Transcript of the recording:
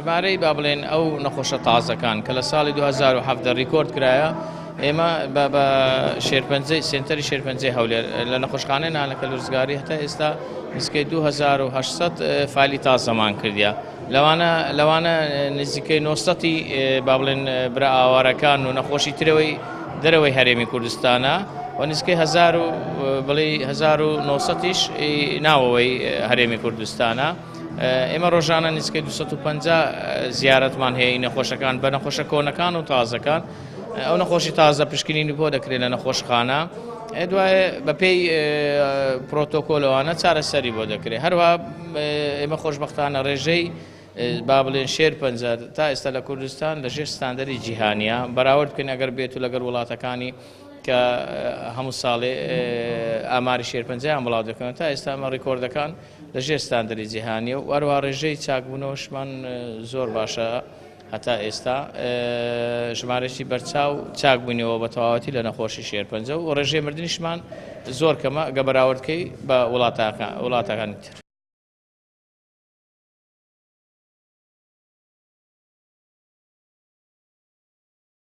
ژمارەی با بڵێن ئەو نەخۆشە تازەکان کە لە ساڵی 2017 ڕیکۆرد کرایە ئێمە بە شێرپەنجەی سێنتەری شێرپەنجەی هەولێر لە نەخۆشخانەی نانەکە لورزگاری هەتا ئێستا نزیکەی 2800 فایلی تازەمان کردیە لەوانە لەوانە نزیکەی 900 با بڵێن برا ئاوارەکان و نەخۆشی ترەوەی دەرەوەی هەرێمی کوردستانە و نزیکەی 1000 بڵێ 1900یش ناوەوەی هەرێمی کوردستانە. ئێمە ڕۆژانە نزیکەی 250 زیارەتمان هەیە نەخۆشەکان بە نەخۆشە کۆنەکان و تازەکان ئەو نەخۆشی تازە پشکنینی بۆ دەکرێت لە نەخۆشخانە دوای بەپێی پرۆتۆکۆلەوانە چارەسەری بۆ دەکرێت هەروە ئێمە خۆشببختانە ڕێژەی با بڵێن شێر پەنجە تا ئێستا لە کوردستان لە ژێر ستاندەری جیهانیە بەراورد بکەین ئەگەر بێت و لەگەڵ وڵاتەکانی کە هەموو ساڵێ ئاماری شێرپەنجەیان بڵاو دەکەن تا ئێستا ئەمە ڕیکۆردەکان لە ژێر ستاندەری جیهانیە و هەروەها ڕێژەی چاکبوونەوەشمان زۆر باشە هەتا ئێستا ژمارەی بەرچاو چاکبووینەوە بە تەواوەتی لە نەخۆشی شێرپەنجە و ڕێژەی مردنیشمان زۆر کەمە گە بەراوردکەی بە وڵاتەکانی تر.